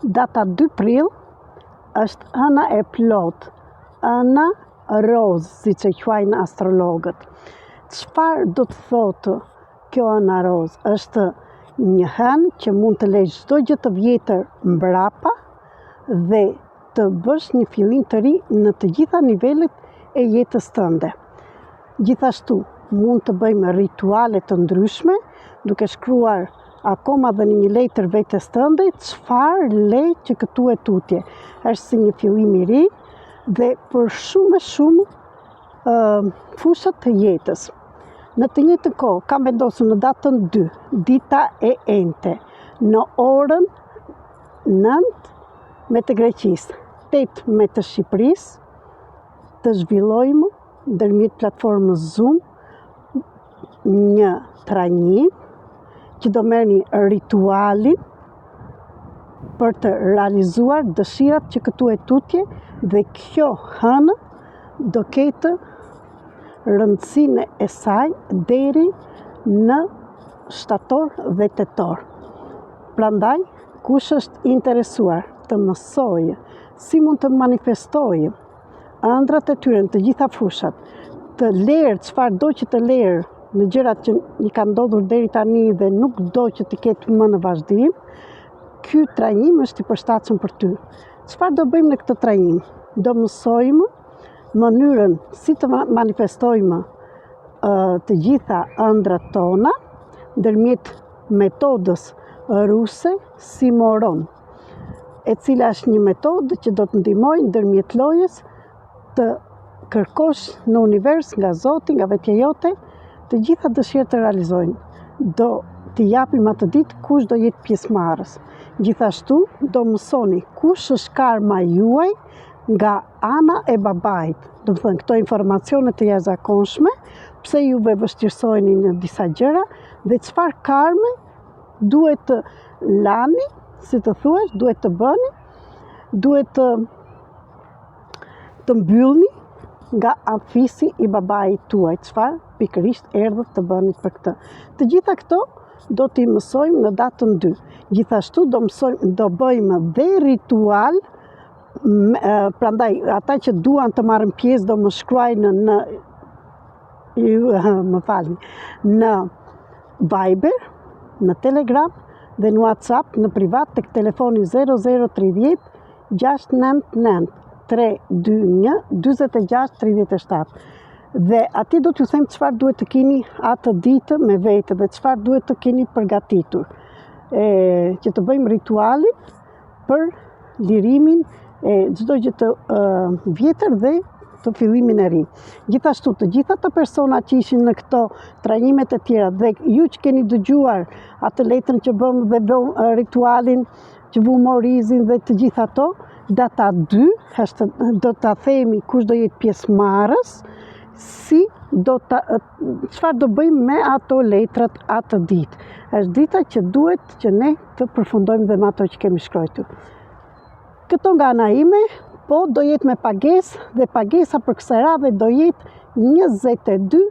Data 2 prill është hëna e plotë, hëna rozë, siç e quajnë astrologët. Çfarë do të thotë kjo hëna rozë? Është një hënë që mund të lejë çdo gjë të vjetër mbrapa dhe të bësh një fillim të ri në të gjitha nivelet e jetës tënde. Gjithashtu, mund të bëjmë rituale të ndryshme, duke shkruar akoma dhe në një letër vetes tënde, çfarë le që këtu e tutje. Është si një fillim i ri dhe për shumë e shumë uh, fusha të jetës. Në të njëjtën kohë, kam vendosur në datën 2, dita e enjte, në orën 9 me të Greqisë, 8 me të Shqipërisë, të zhvillojmë ndërmjet platformës Zoom një trajnim që do merrni ritualin për të realizuar dëshirat që këtu e tutje dhe kjo hënë do ketë rëndësinë e saj deri në shtator dhe tetor. Prandaj, kush është interesuar të mësojë si mund të manifestojë ëndrrat e tyre në të gjitha fushat, të lerë çfarëdo që të lerë në gjërat që i kanë ndodhur deri tani dhe nuk do që të ketë më në vazhdim, ky trajnim është i përshtatshëm për ty. Çfarë do bëjmë në këtë trajnim? Do mësojmë mënyrën si të manifestojmë të gjitha ëndrrat tona ndërmjet metodës ruse Simoron. e cila është një metodë që do të ndihmojë ndërmjet lojës të kërkosh në univers nga Zoti, nga vetja jote, të gjitha dëshirat të realizojnë. Do t'i japim atë ditë kush do jetë pjesëmarrës. Gjithashtu do mësoni kush është karma juaj nga ana e babait. Domethënë këto informacione të jashtëzakonshme, pse juve vështirësoheni në disa gjëra dhe çfarë karme duhet të lani, si të thuash, duhet të bëni, duhet të të mbyllni nga fisi i babait tuaj, çfarë pikërisht erdhët të bëni për këtë. Të gjitha këto do t'i mësojmë në datën 2. Gjithashtu do mësojmë, do bëjmë dhe ritual, prandaj ata që duan të marrin pjesë do më shkruajnë në më falni, në Viber, në Telegram dhe në WhatsApp në privat tek telefoni 0030 699 321 46 37. Dhe aty do t'ju them çfarë duhet të keni atë ditë me vete dhe çfarë duhet të keni përgatitur. E, që të bëjmë ritualin për lirimin e çdo gjë të vjetër dhe të fillimin e ri. Gjithashtu të gjithë ata persona që ishin në këto trajnimet e tjera dhe ju që keni dëgjuar atë letrën që bëmë dhe bëmë ritualin që vumë orizin dhe të gjitha ato, data 2, është, do ta themi kush do jetë pjesëmarrës, si do ta çfarë do bëjmë me ato letrat atë ditë. Është dita që duhet që ne të përfundojmë dhe me ato që kemi shkruajtur. Këto nga ana ime, po do jetë me pagesë dhe pagesa për kësaj radhe do jetë 22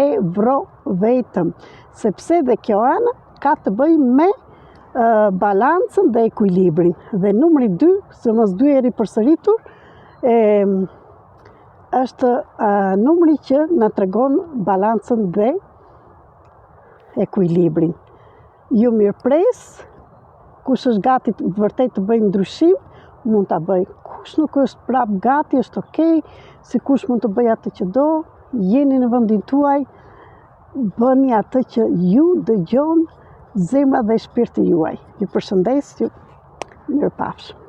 euro vetëm, sepse dhe kjo anë ka të bëjë me balancën dhe ekuilibrin. Dhe numri 2, sidomos 2 herë i përsëritur, e, është numri që na tregon balancën dhe ekuilibrin. Ju mirëpres, kush është gati të vërtet të bëjë ndryshim, mund ta bëjë. Kush nuk është prap gati, është okej, sekush mund të bëjë atë që do, jeni në vendin tuaj, bëni atë që ju dëgjon zemra dhe shpirti juaj. Ju përshëndes, ju mirupafshim.